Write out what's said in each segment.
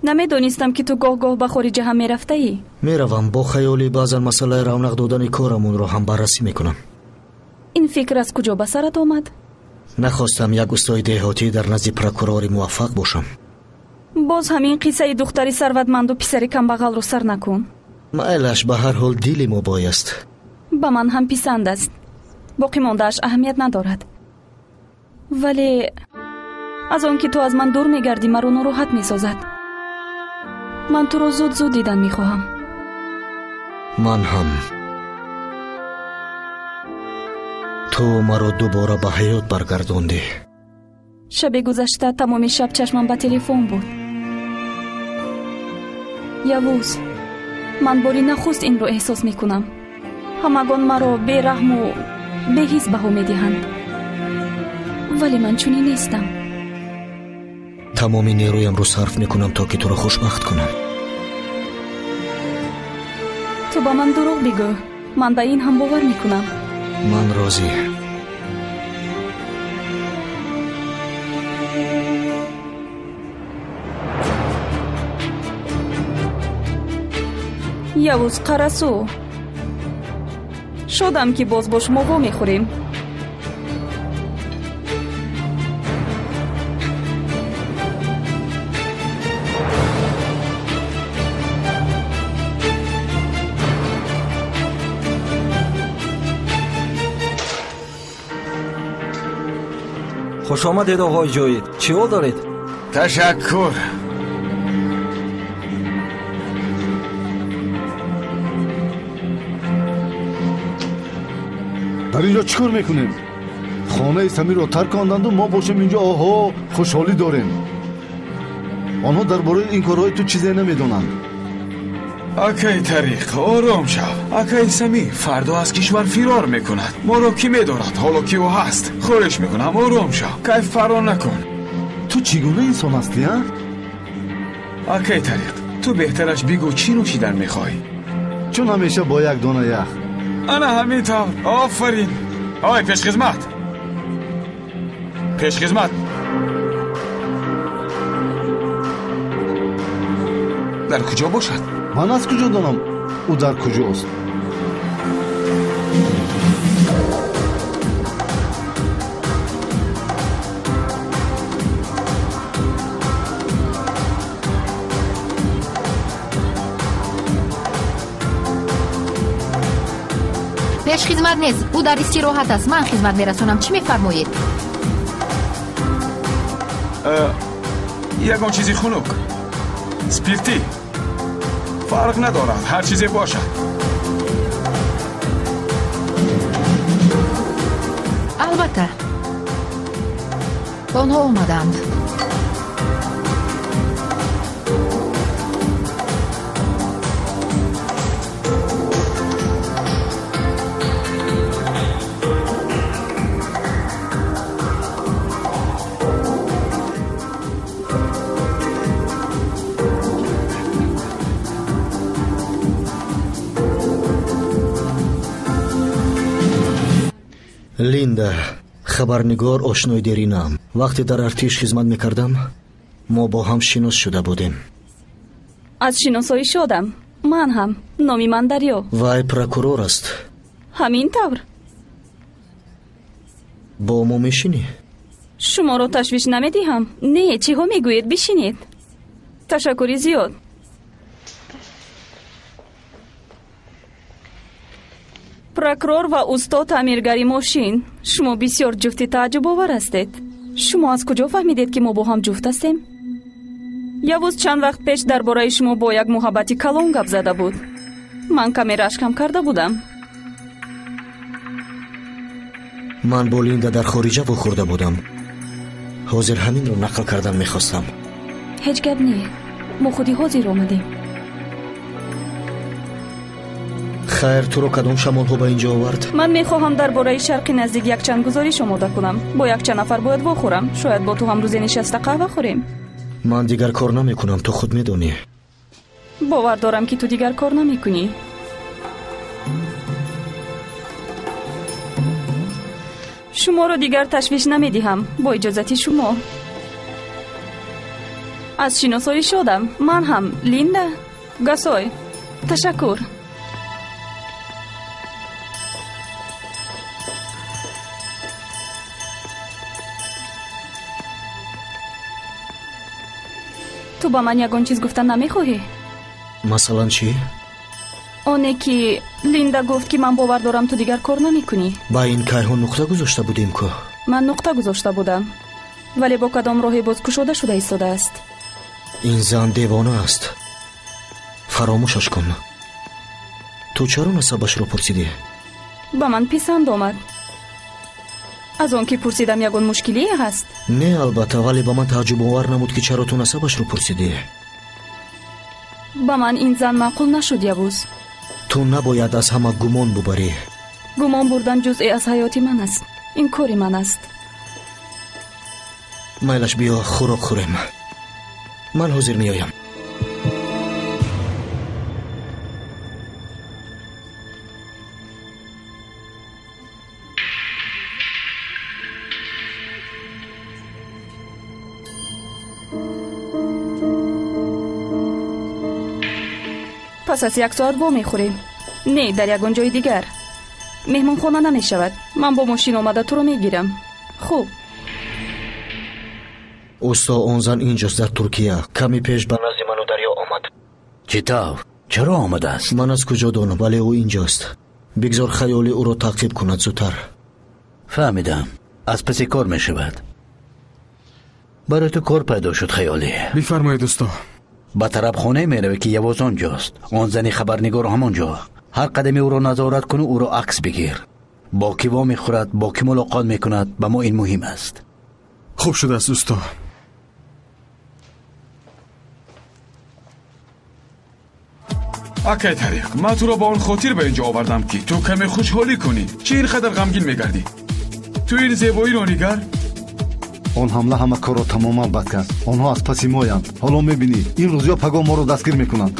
Намедонистам, ки ту гоҳ-гоҳ ба хориҷа ҳам мерафтаӣ. Меравам, бо хаёли баъзан масъалаи равнақ додани корамонро ҳам баррасӣ мекунам. Ин фикр аз куҷо ба сарат омад? Нахостам як устои деҳотӣ дар назди прокурори муваффақ бошам. Боз ҳамин қиссаи духтари сарватманду писари камбағалро сар накун. Майлаш, ба ҳар ҳол дили мо бой аст. Ба ман ҳам писанд аст. Боқӣ мондааш аҳамият надорад. Вале аз он ки ту аз ман дур мегардӣ, маро нороҳат месозад. Ман туро зуд-зуд дидан мехоҳам. Ман ҳам. Ту маро дубора ба ҳаёт баргардондӣ. Шаби гузашта тамоми шаб чашмам ба телефон буд. Явуз, ман бори нахуст инро эҳсос мекунам. Ҳамагон маро бераҳму беҳис баҳо медиҳанд. Вале ман чунин нестам. Тамоми нерӯямро сарф мекунам, то ки туро хушбахт кунам. Ту ба ман дурӯғ бигӯ. Ман ба ин ҳам бовар мекунам. Ман розӣ. Явуз Қарасу, шодам, ки боз бо шумо вомехӯрем. Хуш омадед, оғои Ҷовид. Чӣ ҳол доред? Ташаккур. Дар инҷо чӣ кор мекунем? Хонаи Самирро тарк конданду мо бошем инҷо оҳо хушҳолӣ дорем. Онҳо дар бораи ин корҳои ту чизе намедонанд. Акай Тариқ, ором шав. Акай Самир фардо аз кишвар фирор мекунад. Моро кӣ медорад, ҳоло ки ӯ ҳаст? Хоҳиш мекунам, ором шав. Кайф фарор накун. Ту чӣ гуна инсон ҳастӣ, а? Акай Тариқ, ту беҳтараш бигӯ чӣ нӯшидан мехоҳӣ? Чун ҳамеша бо як дона ях. Ана ҳамин тавр. Офарин. Ой, пешхизмат. Пешхизмат. Дар куҷо бошад? Ман аз куҷо донам, ӯ дар куҷост? Пешхизмат нест, ӯ дар истироҳат аст. Ман хизмат мерасонам. Чӣ мефармоед? Ягон чизи хунук, спиртӣ, фарқ надорад, ҳар чизе бошад. Албатта, онҳо омаданд. Линда, хабарнигор ошнои деринаам. Вақте дар артиш хизмат мекардам, мо бо ҳам шинос шуда будем. Аз шиносоӣ шодам. Ман ҳам. Номи ман Дарё. Вай прокурор аст. Ҳамин тавр. Бо мо мешинӣ? Шуморо ташвиш намедиҳам. Не, чиҳо мегӯед, бишинед. Ташаккури зиёд. Прокурор ва усто таъмиргари мошин. Шумо бисёр ҷуфти тааҷҷубовар ҳастед. Шумо аз куҷо фаҳмидед, ки мо бо ҳам ҷуфт ҳастем? Явуз чанд вақт пеш дар бораи шумо бо як муҳаббати калон гап зада буд. Ман каме рашкам карда будам. Ман бо Линда дар хориҷа вохӯрда будам. Ҳозир ҳаминро нақл кардан мехостам. Ҳеҷ гап не. Мо худи ҳозир омадем. Хайр, туро кадом шамолҳо ба инҷо овард? Ман мехоҳам дар бораи шарқи наздик якчанд гузориш омода кунам. Бо якчанд нафар бояд вохӯрам. Шояд бо ту ҳам рӯзе нишаста қаҳва хӯрем. Ман дигар кор намекунам, ту худ медонӣ. Бовар дорам, ки ту дигар кор намекунӣ. Шуморо дигар ташвиш намедиҳам. Бо иҷозати шумо. Аз шиносоӣ шодам. Ман ҳам Линда Гасой. Ташаккур. Ту ба ман ягон чиз гуфта намехоҳӣ? Масалан чӣ? Оне ки Линда гуфт, ки ман бовар дорам, ту дигар кор намекунӣ. Ба ин кайҳо нуқта гузошта будем ку? Ман нуқта гузошта будам, вале бо кадом роҳе боз кушода шуда истодааст. Ин зан девона аст. Фаромӯшаш кун. Ту чаро насабашро пурсидӣ? Ба ман писанд омад. Аз он ки пурсидам, ягон мушкилие ҳаст? Не, албатта, вале ба ман тааҷҷубовар намуд, ки чаро ту насабашро пурсидӣ. Ба ман ин зан маъқул нашуд, Явуз. Ту набояд аз ҳама гумон бубарӣ. Гумон бурдан ҷузъе аз ҳаёти ман аст. Ин кори ман аст. Майлаш, биё хӯрок хӯрем. Ман ҳозир меоям. Пас аз як соат вомехӯрем. Не, дар ягон ҷои дигар. Меҳмонхона намешавад. Ман бо мошин омада туро мегирам. Хуб. Усто, он зан инҷост, дар Туркия. Каме пеш ба назди ману Дарё омад. Чӣ тавр? Чаро омадааст? Ман аз куҷо донам, вале ӯ инҷост. Бигзор хаёли ӯро таъқиб кунад зудтар. Фаҳмидам. Аз паси кор мешавад. Барои ту кор пайдо шуд, хаёлӣ. Бифармоед, усто. Ба тарабхонае меравӣ, ки Явоз он ҷост. Он зани хабарнигор ҳамон ҷо. Ҳар қадами ӯро назорат куну ӯро акс бигир. Бо кӣ вомехӯрад, бо кӣ мулоқот мекунад, ба мо ин муҳим аст. Хуб шудааст, усто. Акай Тариқ, ман туро ба он хотир ба инҷо овардам, ки ту каме хушҳолӣ кунӣ. Чӣ ин қадар ғамгин мегардӣ? Ту ин зебоиро нигар. Он ҳамла ҳама корро тамоман бад кард. Онҳо аз паси моянд. Ҳоло мебинӣ, ин рӯз ё пагоҳ моро дастгир мекунанд.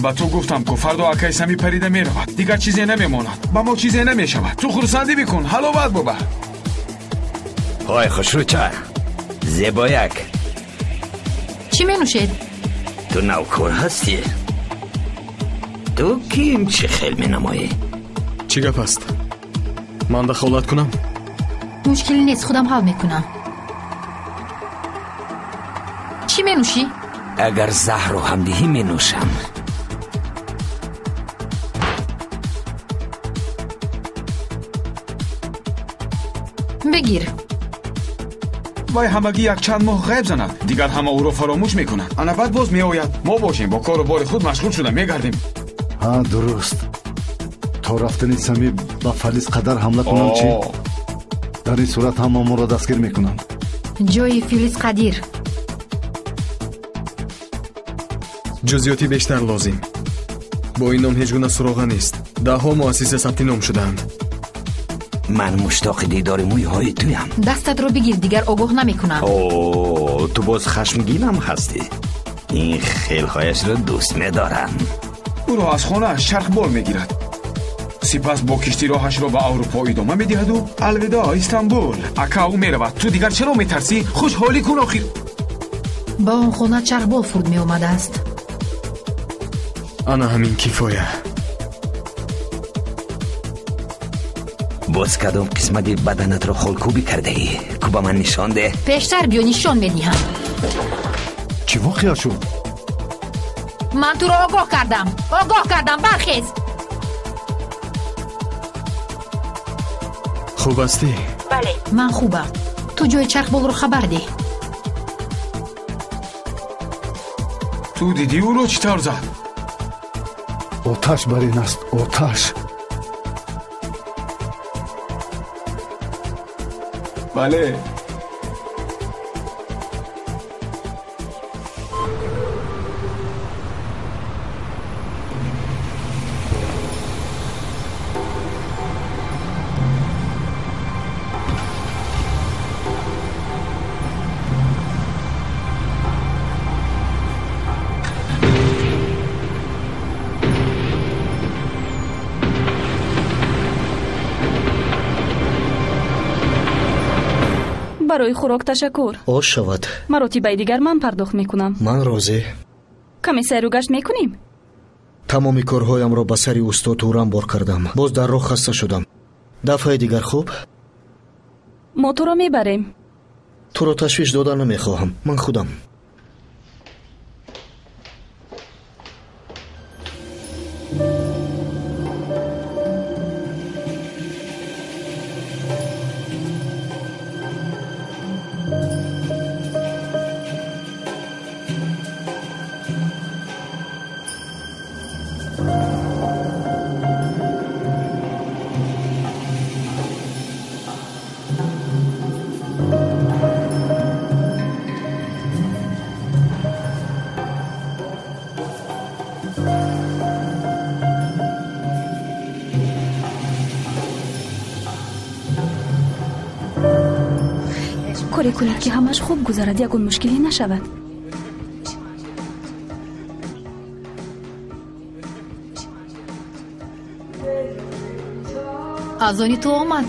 Ба ту гуфтам, ку фардо акай Сами парида меравад. Дигар чизе намемонад. Ба мо чизе намешавад. Ту хурсандӣ бикун, ҳаловат бубар. Ҳой, хушрӯча, зебояк. Чӣ менӯшед? Ту навкор ҳастӣ? Ту ким чӣ хел менамоӣ? Чӣ гап аст? Ман дахолат кунам? Мушкиле нест, худам ҳал мекунам. Чӣ менӯшӣ? Агар заҳру ҳам диҳӣ, менӯшам. Бигир. Вай ҳамагӣ якчанд моҳ ғайб занад, дигар ҳама ӯро фаромӯш мекунанд. Ана баъд боз меояд. Мо бошем, бо кору бори худ машғул шуда мегардем. Ҳа, дуруст. То рафтани Сами ба Фализ қадар ҳамла кунам чӣ? Дар ин сурат ҳама моро дастгир мекунанд. Ҷои Филиз Қадир. Ҷузъиёти бештар лозим. Бо ин ном ҳеҷ гуна суроға нест. Даҳҳо муассиса сабти ном шудаанд. Ман муштоқи дидори мӯйҳои туям. Дастатро бигир, дигар огоҳ намекунам. О, ту боз хашмгинам ҳастӣ. Ин хелҳояшро дӯст медорам. Ӯро аз хонааш чархбол мегирад. Сипас бо киштӣ роҳашро ба Аврупо идома медиҳаду алвидо, Истанбул. Ака, ӯ меравад. Ту дигар чаро метарсӣ? Хушҳолӣ кун охир. Ба он хона чархбол фуруд меомадааст. Ана ҳамин кифоя. Боз кадом қисмати баданатро холкӯбӣ кардаӣ? Ку ба ман нишон деҳ. Пештар биё, нишон медиҳам. Чӣ воқеа шуд? Ман туро огоҳ кардам, огоҳ кардам. Бархез. Хуб ҳастӣ? Бале, ман хубам. Ту ҷои чархболро хабар деҳ. Ту дидӣ ӯро чӣ тавр зад? Оташ бар ин аст, оташ. Бале. Барои хӯрок ташаккур. Ош шавад. Маротибаи дигар ман пардохт мекунам. Ман розӣ. Каме сайру гашт мекунем? Тамоми корҳоямро ба сари устод Туран бор кардам. Боз дар роҳ хаста шудам. Дафъаи дигар хуб? Мо туро мебарем. Туро ташвиш дода намехоҳам. Ман худам. Коре кунед ки ҳамаш хуб гузарад, ягон мушкиле нашавад. Аз они ту омад.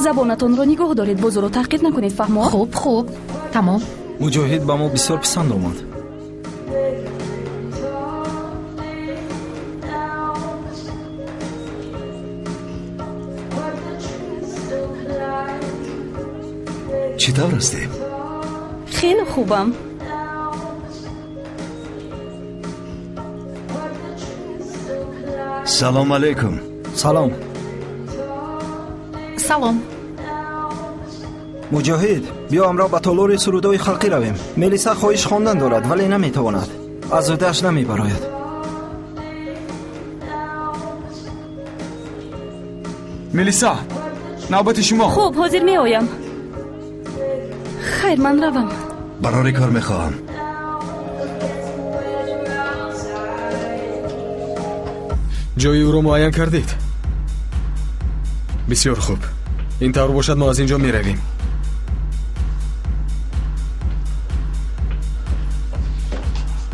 Забонатонро нигоҳ доред, боз ӯро таҳқир накунед, фаҳмо? Хуб, хуб, тамом. Муҷоҳид ба мо бисёр писанд омад. Чӣ тавр ҳастӣ? Хеле хубам. Салом алейкум. Салом. Салом. Муҷоҳид, биё ҳамроҳ ба толори сурудҳои халқӣ равем. Мелиса хоҳиш хондан дорад, вале наметавонад. Аз ӯдааш намебарояд. Мелиса, навбати шумо. Хуб, ҳозир меоям. Хайр, ман равам. Барори кор мехоҳам. Ҷои ӯро муайян кардед? Бисёр хуб. Ин тавр бошад, мо аз ин ҷо меравем.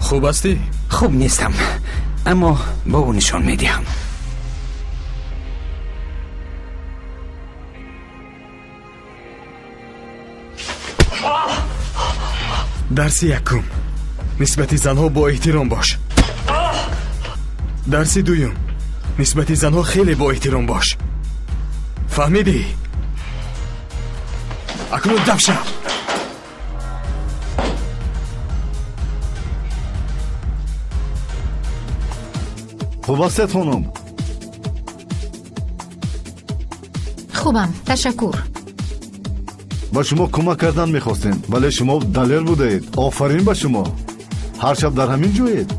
Хуб ҳастӣ? Хуб нестам, аммо ба ӯ нишон медиҳам. Дарси якум: нисбати занҳо бо эҳтиром бош. Дарси дуюм: нисбати занҳо хеле бо эҳтиром бош. Фаҳмидӣ? Акнун дафша. Хуб ҳастед, хонум? Хубам, ташаккур. Ба шумо кӯмак кардан мехостем, вале шумо далер будаед. Офарин ба шумо. Ҳар шаб дар ҳамин ҷоед?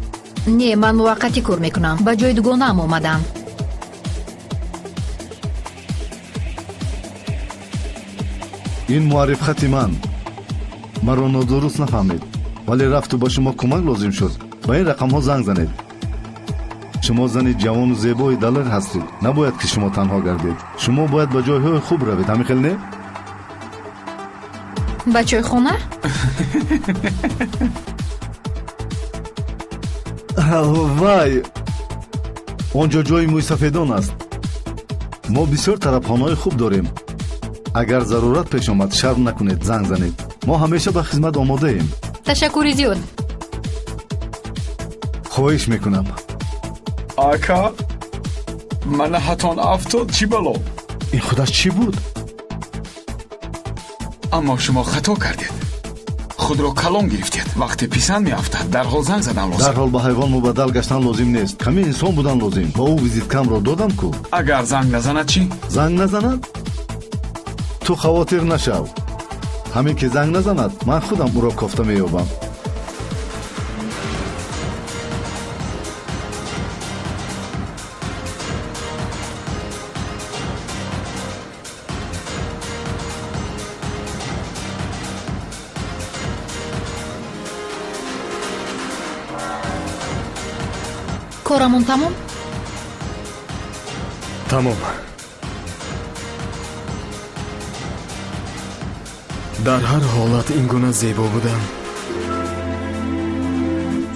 Не, ман муваққатӣ кор мекунам. Ба ҷои дугонаам омадам. Ин муаррифхати ман. Маро нодуруст нафаҳмед, вале рафту ба шумо кӯмак лозим шуд. Ба ин рақамҳо занг занед. Шумо зани ҷавону зебои далер ҳастед. Набояд ки шумо танҳо гардед. Шумо бояд ба ҷойҳои хуб равед, ҳамин хел не? Ба чойхона? Вай, он ҷо ҷои мӯйсафедон аст. Мо бисёр тарабхонаҳои хуб дорем. Агар зарурат пеш омад, шарм накунед, занг занед. Мо ҳамеша ба хизмат омодаем. Ташаккури зиёд. Хоҳиш мекунам. Ака, мана ҳатон афтод, чӣ бало? Ин худаш чӣ буд? Аммо шумо хато кардед. Худро калон гирифтед. Вақте писанд меафтад, дарҳол занг задан лозим. Дарҳол ба ҳайвон мубаддал гаштан лозим нест. Каме инсон будан лозим. Ба ӯ визиткамро додам ку. Агар занг назанад чӣ? Занг назанад? Ту хавотир нашав. Ҳамин ки занг назанад, ман худам ӯро кофта меёбам. Корамон тамом? Тамом. Дар ҳар ҳолат ин гуна зебо будан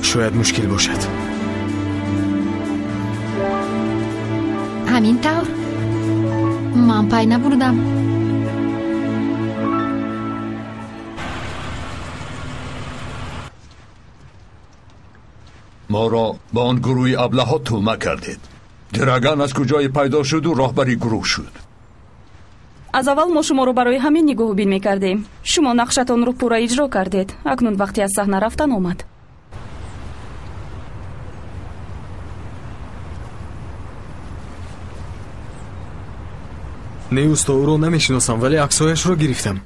шояд мушкил бошад. Ҳамин тавр? Ман пай набурдам. Моро ба он гурӯҳи аблаҳо тӯъма кардед. Драган аз куҷое пайдо шуду роҳбари гурӯҳ шуд. Аз аввал мо шуморо барои ҳамин нигоҳубин мекардем. Шумо нақшатонро пурра иҷро кардед. Акнун вақте аз саҳна рафтан омад. Не, усто, ӯро намешиносам, вале аксҳояшро гирифтам.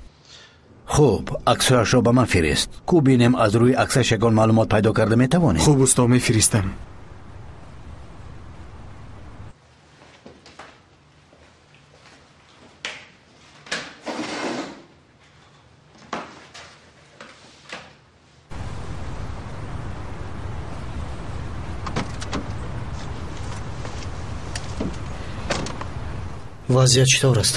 Хуб, аксҳояшро ба ман фирист. Ку бинем аз рӯи аксаш ягон маълумот пайдо карда метавонем. Хуб, усто, мефиристам. Вазъият чӣ тавр аст?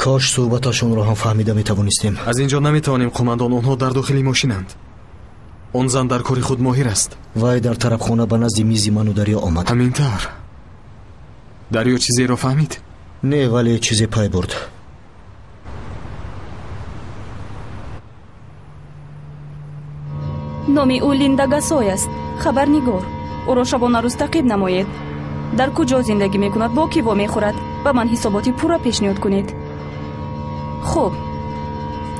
Кош суҳбаташонро ҳам фаҳмида метавонистем. Аз ин ҷо наметавонем, қумандон, онҳо дар дохили мошинанд. Он зан дар кори худ моҳир аст. Вай дар тарабхона ба назди мизи ману Дарё омад. Ҳамин тавр. Дарё чизеро фаҳмид? Не, вале чизе пай бурд. Номи ӯ Линда Гасой аст, хабарнигор. Ӯро шабонарӯз таъқиб намоед. Дар куҷо зиндагӣ мекунад, бо кӣ вомехӯрад? Ба ман ҳисоботи пурра пешниҳод кунед. Хуб,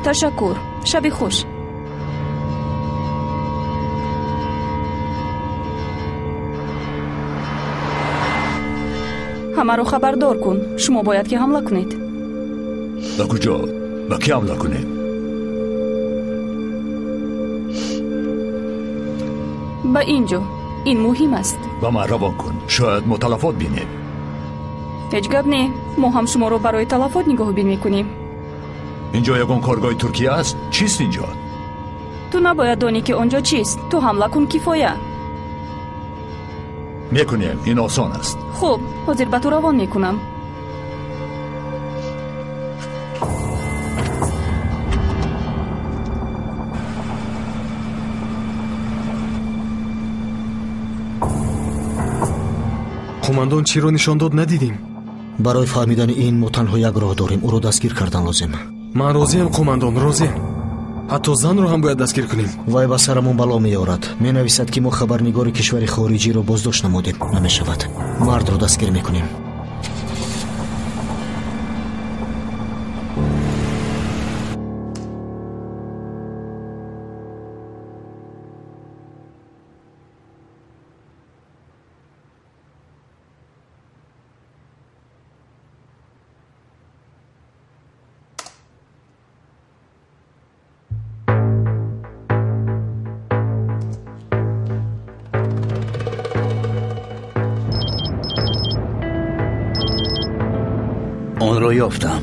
ташаккур, шаби хуш. Ҳамаро хабардор кун. Шумо бояд ки ҳамла кунед. Ба куҷо? Ба кӣ ҳамла кунем? Ба ин ҷо. Ин муҳим аст. Ба ман равон кун, шояд мо талафот бинем. Ҳеҷ гап не, мо ҳам шуморо барои талафот нигоҳубин мекунем. Инҷо ягон коргоҳи Туркия аст? Чист инҷо? Ту набояд донӣ, ки он ҷо чист. Ту ҳамла кун, кифоя. Мекунем, ин осон аст. Хуб, ҳозир ба ту равон мекунам. Қумандон чиро нишон дод надидем. Барои фаҳмидани ин мо танҳо як роҳ дорем, ӯро дастгир кардан лозим. Ман розиям, қумандон, розиям. Ҳатто занро ҳам бояд дастгир кунем. Вай ба сарамон бало меорад. Менависад, ки мо хабарнигори кишвари хориҷиро боздошт намудем. Намешавад. Мардро дастгир мекунем. Онро ёфтам.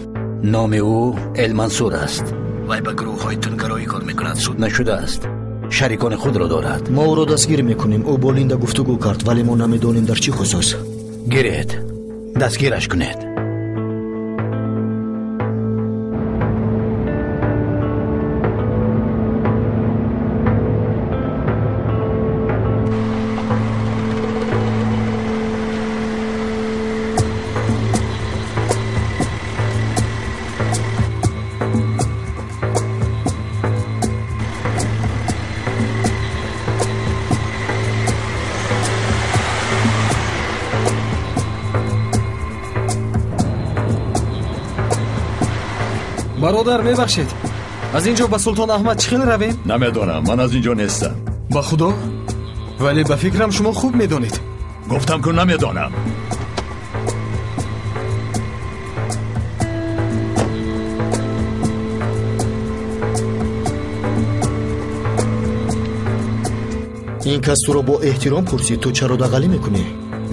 Номи ӯ Элмансур аст. Вай ба гурӯҳҳои тундгароӣ кор мекунад, суд нашудааст. Шарикони худро дорад. Мо ӯро дастгир мекунем. Ӯ бо Линда гуфтугӯ кард, вале мо намедонем дар чӣ хусус. Гиред, дастгираш кунед. Бародар, мебахшед, аз ин ҷо ба Султон Аҳмад чӣ хел равем? Намедонам, ман аз ин ҷо нестам. Ба худо? Вале ба фикрам шумо хуб медонед. Гуфтам ку намедонам. Ин кас туро бо эҳтиром пурсид, ту чаро дағалӣ мекунӣ?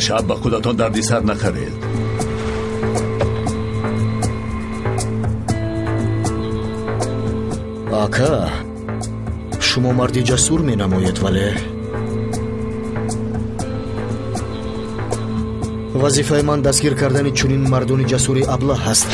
Шаб ба худатон дарди сар нахаред. Ака, шумо марди ҷасур менамоед, вале вазифаи ман дастгир кардани чунин мардони ҷасури аблаҳ аст.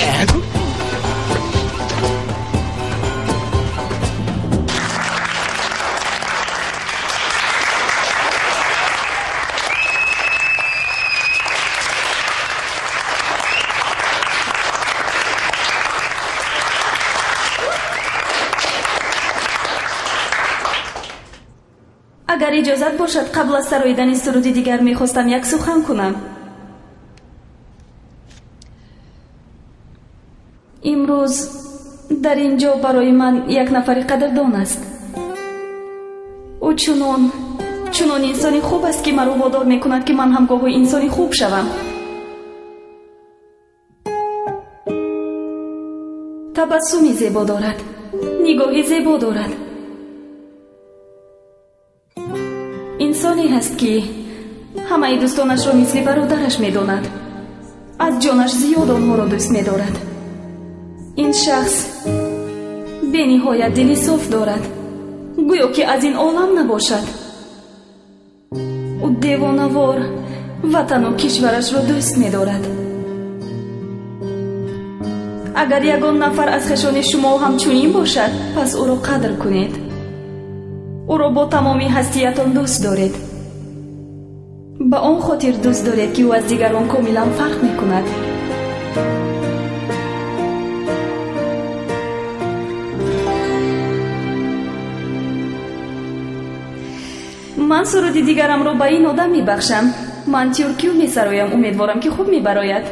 Агар иҷозат бошад, қабл аз сароидани суруди дигар мехостам як сухан кунам. Имрӯз дар ин ҷо барои ман як нафари қадрдон аст. Ӯ чунон инсони хуб аст, ки маро водор мекунад, ки ман ҳам гоҳо инсони хуб шавам. Табассуми зебо дорад, нигоҳи зебо дорад. Инсоне ҳаст, ки ҳамаи дӯстонашро мисли бародараш медонад, аз ҷонаш зиёд онҳоро дӯст медорад. Ин шахс бениҳоят дили соф дорад, гӯё ки аз ин олам набошад. Ӯ девонавор ватану кишварашро дӯст медорад. Агар ягон нафар аз хешони шумо ҳам чунин бошад, пас ӯро қадр кунед. Ӯро бо тамоми ҳастиятон дӯст доред. Ба он хотир дӯст доред, ки ӯ аз дигарон комилан фарқ мекунад. Ман суруди дигарамро ба ин одам мебахшам. Ман тюркю месароям, умедворам, ки хуб мебарояд.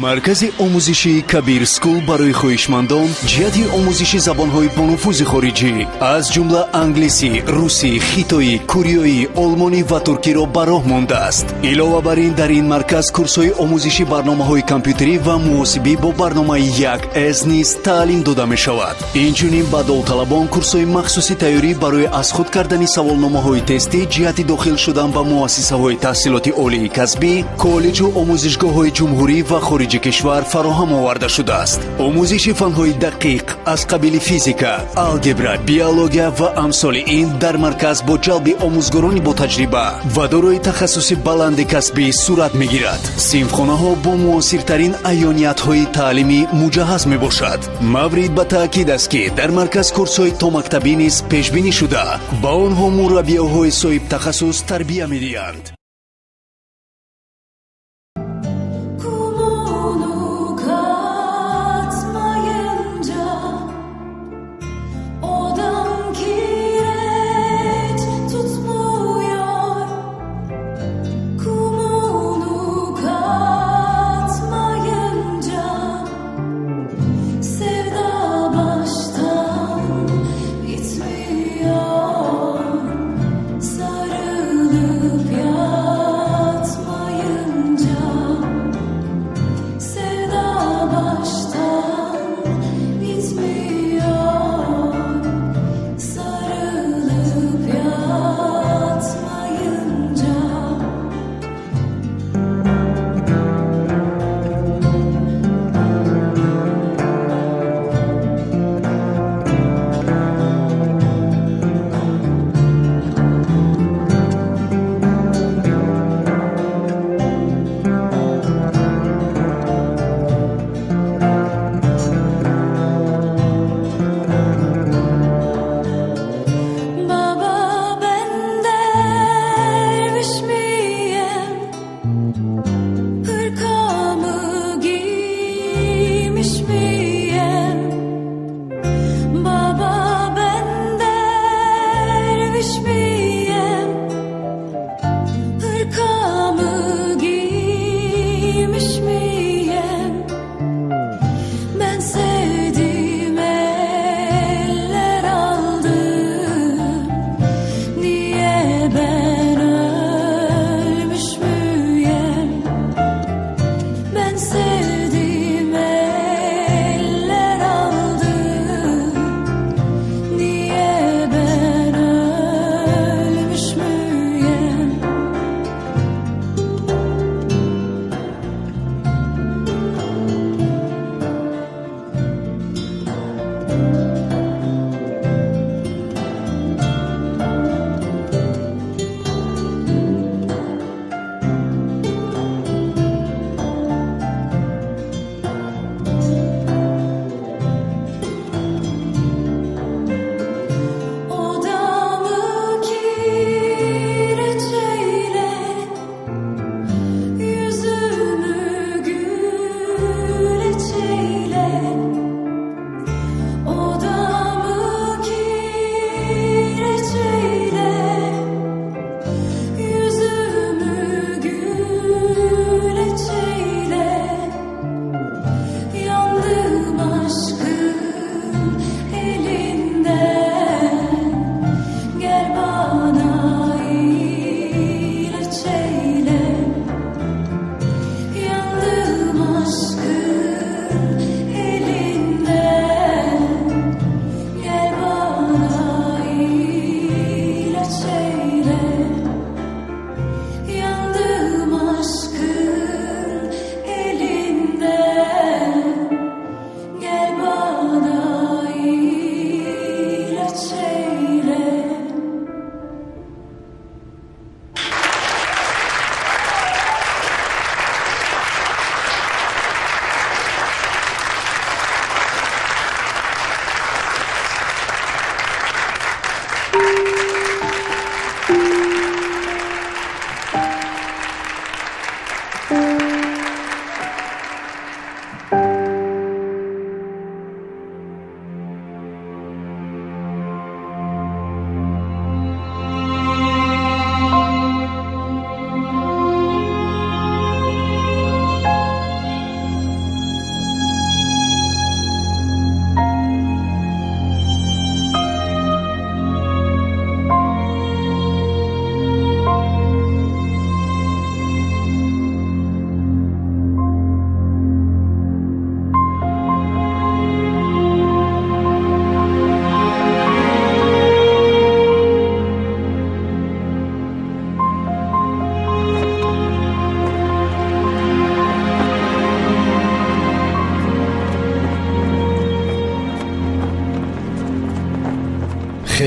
Маркази омӯзишии Кабир Скул барои хоҳишмандон ҷиҳати омӯзиши забонҳои бонуфузи хориҷӣ аз ҷумла англисӣ, русӣ, хитоӣ, кореоӣ, олмонӣ ва туркиро ба роҳ мондааст. Илова бар ин, дар ин марказ курсҳои омӯзиши барномаҳои компютерӣ ва муҳосибӣ бо барномаи 1С низ таълим дода мешавад. Инчунин ба довталабон курсҳои махсуси тайёрӣ барои аз худ кардани саволномаҳои тестӣ ҷиҳати дохил шудан ба муассисаҳои таҳсилоти олии касбӣ, коллеҷу омӯзишгоҳҳои ҷумҳурӣ ва хориҷи кишвар фароҳам оварда шудааст. Омӯзиши фанҳои дақиқ аз қабили физика, алгебра, биология ва амсоли ин дар марказ бо ҷалби омӯзгорони ботаҷриба ва дорои тахассуси баланди касбӣ сурат мегирад. Синфхонаҳо бо муосиртарин аёниятҳои таълимӣ муҷаҳҳаз мебошад. Маврид ба таъкид аст, ки дар марказ курсҳои томактабӣ низ пешбинӣ шуда, ба онҳо мураббиёҳои соҳибтахассус тарбия медиҳанд. Sarılıp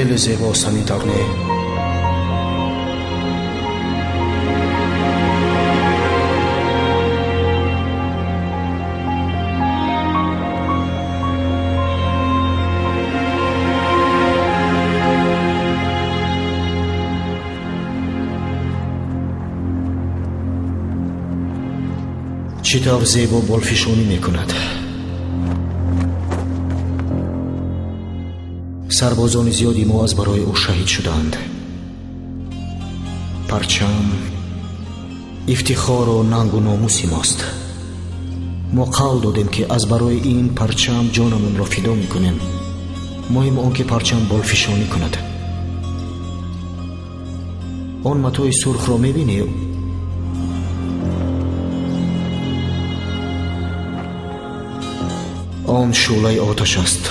Хеле зебост, ҳамин тавр не? Чӣ тавр зебо болфишонӣ мекунад. Сарбозони зиёди мо аз барои ӯ шаҳид шуданд. Парчам ифтихору нангу номуси мост. Мо қавл додем, ки аз барои ин парчам ҷонамонро фидо мекунем. Муҳим он ки парчам болфишонӣ кунад. Он матои сурхро мебинӣ? Он шӯълаи оташ аст.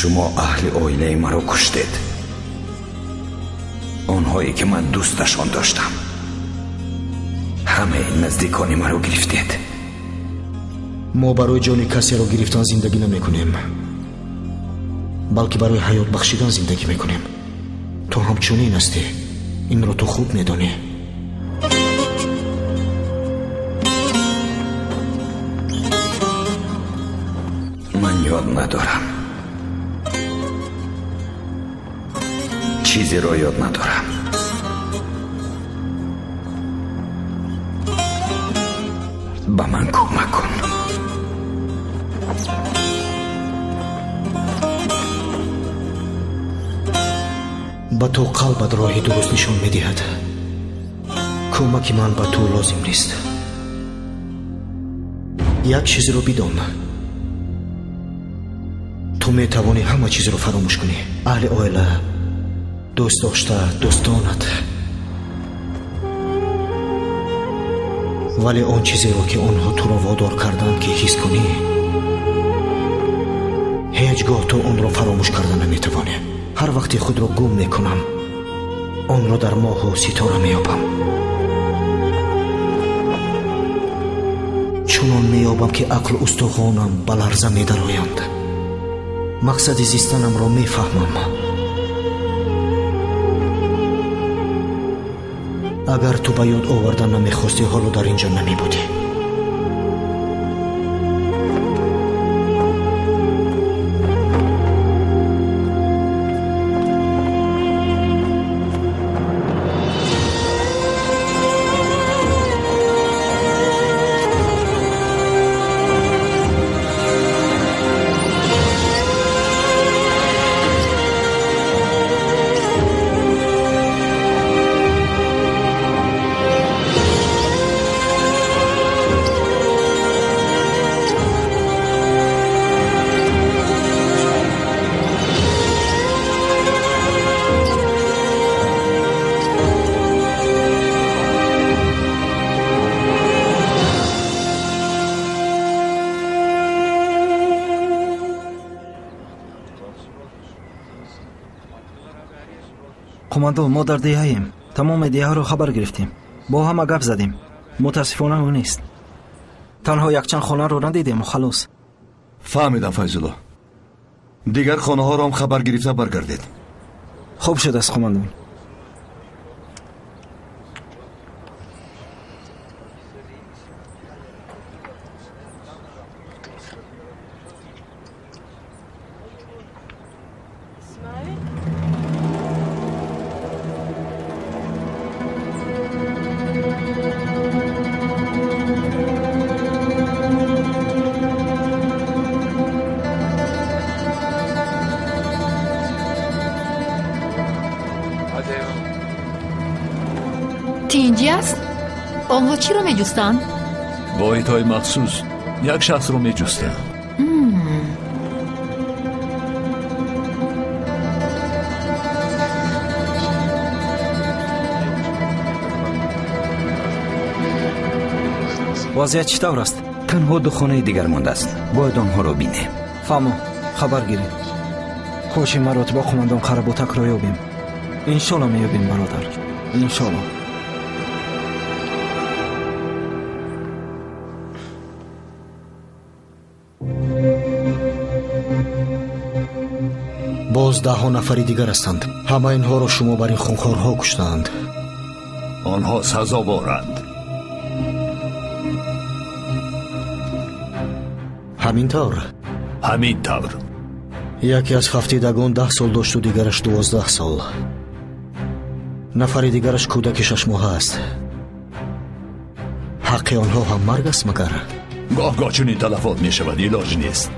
Шумо аҳли оилаи маро куштед, онҳое ки ман дӯсташон доштам. Ҳамаи наздикони маро гирифтед. Мо барои ҷони касеро гирифтан зиндагӣ намекунем, балки барои ҳаёт бахшидан зиндагӣ мекунем. Ту ҳамчунин ҳастӣ, инро ту хуб медонӣ. Ман ёд надорам, чизеро ёд надорам. Ба ман кӯмак кун. Ба ту қалбат роҳи дуруст нишон медиҳад. Кӯмаки ман ба ту лозим нест. Як чизро бидон: ту метавонӣ ҳама чизро фаромӯш кунӣ, аҳли оила, дӯст дошта, дӯстонат, вале он чизеро ки онҳо туро водор карданд ки ҳис кунӣ, ҳеҷ гоҳ ту онро фаромӯш карда наметавонӣ. Ҳар вақте худро гум мекунам, онро дар моҳу ситора меёбам. Чунон меёбам ки ақлу устухонам ба ларза медароянд. Мақсади зистанамро мефаҳмам. Агар ту ба ёд овардан намехостӣ, ҳоло дар ин ҷо намебудӣ. Қумандон, мо дар деҳаем. Тамоми деҳаро хабар гирифтем, бо ҳама гап задем. Мутаассифона ӯ нест. Танҳо якчанд хонаро надидему халос. Фаҳмидам, Файзулло. Дигар хонаҳоро ҳам хабар гирифта баргардед. Хуб шудааст, қумандон. Тинҷӣ аст? Онҳо чиро меҷустанд? Воҳидҳои махсус як шахсро меҷустанд. Вазъият чӣ тавр аст? Танҳо ду хонаи дигар мондааст. Бояд онҳоро бинем. Фаҳмо, хабар гиред. Коши маротиба қумандон Қаработакро ёбем. Иншолло меёбем, бародар, иншолло. Боз даҳҳо нафари дигар ҳастанд. Ҳама инҳоро шумо бар ин хунхорҳо куштаанд. Онҳо сазоворанд. Ҳамин тавр? Ҳамин тавр. Яке аз хафтидагон 10 сол дошту дигараш 12 сол. Нафари дигараш кӯдаки 6 моҳа аст. Ҳаққи онҳо ҳам марг аст магар? Гоҳ-гоҳ чунин талафот мешавад, илоҷ нест.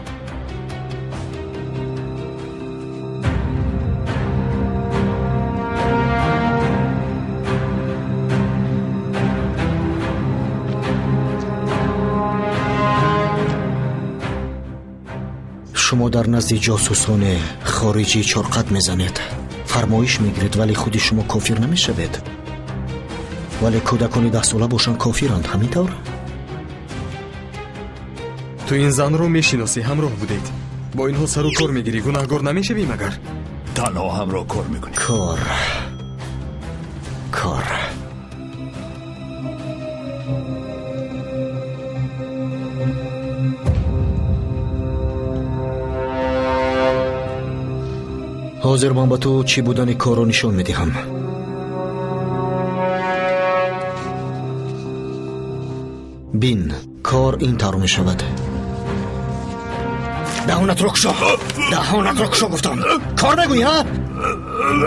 Шумо дар назди ҷосусони хориҷӣ чорқат мезанед, фармоиш мегиред, вале худи шумо кофир намешавед. Вале кӯдакони 10 сола бошанд кофиранд, ҳамин тавр? Ту ин занро мешиносӣ, ҳамроҳ будед. Бо инҳо сару кор мегирӣ, гунаҳгор намешавӣ магар? Танҳо ҳамроҳ кор мекунӣ. Кор. Кор. Ҳозир ман ба ту чӣ будани корро нишон медиҳам. Бин, кор ин тавр мешавад. Даҳонатро кушо! Даҳонатро кушо гуфтам! Кор мегӯӣ, ҳа?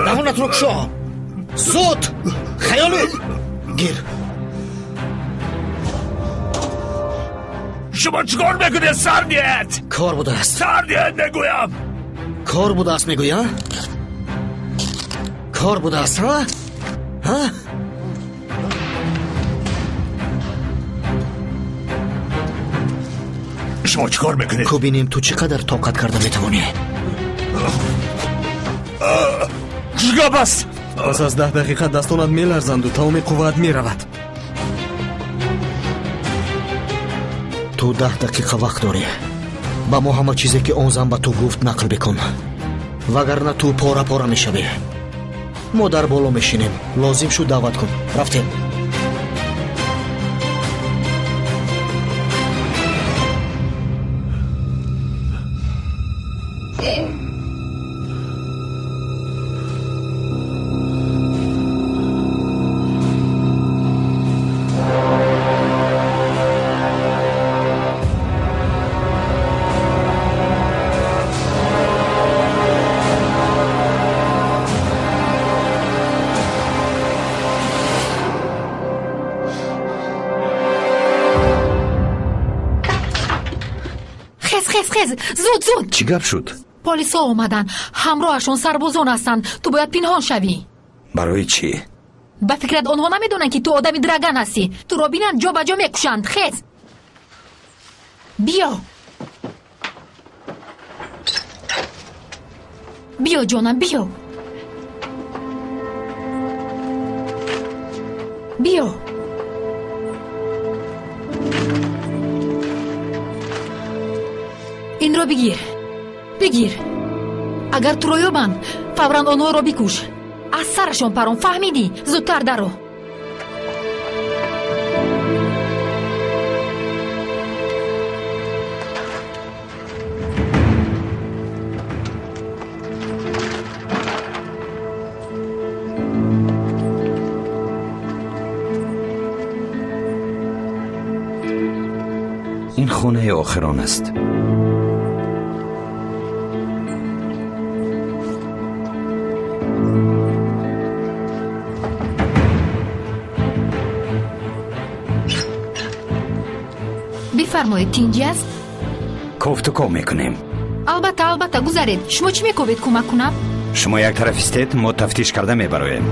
Даҳонатро кушо! Зуд! Хаёлӣ! Гир! Шумо чӣ кор мекунед, сардият? Кор будааст. Сардият мегӯям! Кор будааст мегӯӣ, ҳа? Кор будааст, ҳа? Ҳа? Шумо чӣ кор мекунед? Ку бинем ту чӣ қадар тоқат карда метавонӣ. Чӣ гап аст? Пас аз 10 дақиқа дастонат меларзанду тамоми қувваат меравад. Ту 10 дақиқа вақт дорӣ. Ба мо ҳама чизе ки он зан ба ту гуфт нақл бикун, вагарна ту пора-пора мешавӣ. Мо дар боло мешинем. Лозим шуд даъват кун. Рафтем. Зуд, зуд! Чӣ гап шуд? Полисҳо омаданд. Ҳамроҳашон сарбозон ҳастанд. Ту бояд пинҳон шавӣ. Барои чӣ? Ба фикрат онҳо намедонанд, ки ту одами Драган ҳастӣ. Туро бинанд, ҷо ба ҷо мекушанд. Хез! Биё! Биё, ҷонам, биё! Биё! Инро бигир, бигир. Агар туро ёбанд, фавран онҳоро бикуш. Аз сарашон парон, фаҳмидӣ? Зудтар даро. Ин хонаи охирон аст. Бифармоед, тинҷӣ аст? Кофтуков мекунем. Албатта, албатта, гузаред. Шумо чӣ мекобед, кӯмак кунам? Шумо як тараф истед, мо тафтиш карда мебароем.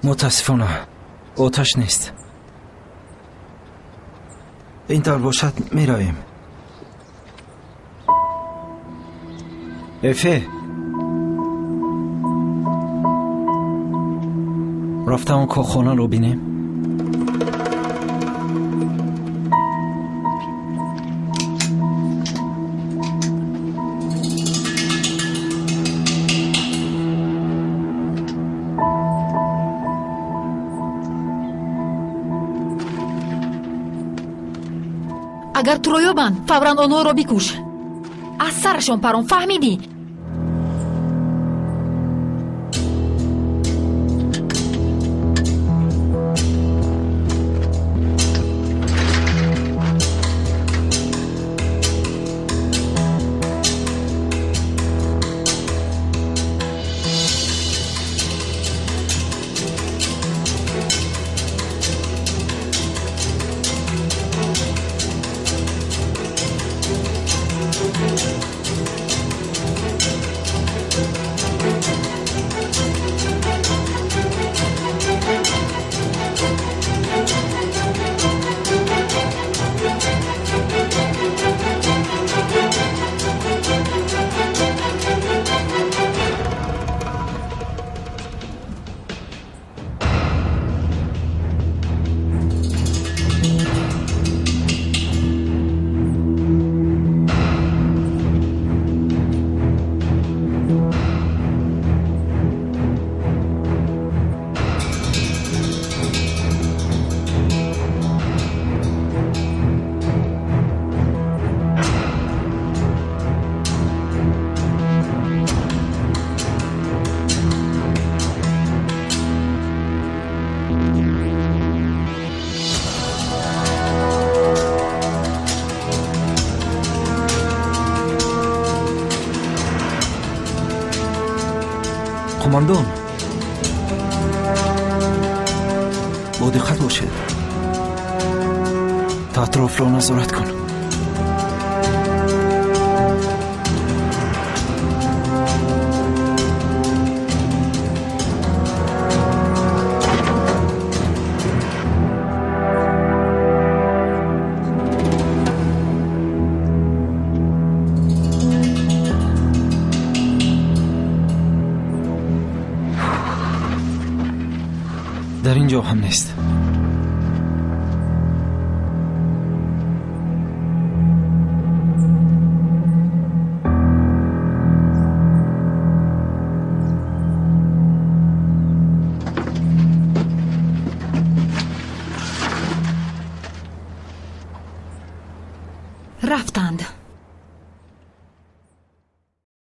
Мутаассифона оташ нест. Ин тавр бошад, меравем. Эфе, рафта он корхонаро бинем. Агар туро ёбанд, фавран онҳоро бикуш. Аз сарашон парон, фаҳмидӣ? Қумандон, бо диққат бошед. Та атрофро назорат кун. Дар ин ҷо ҳам нест. Рафтанд.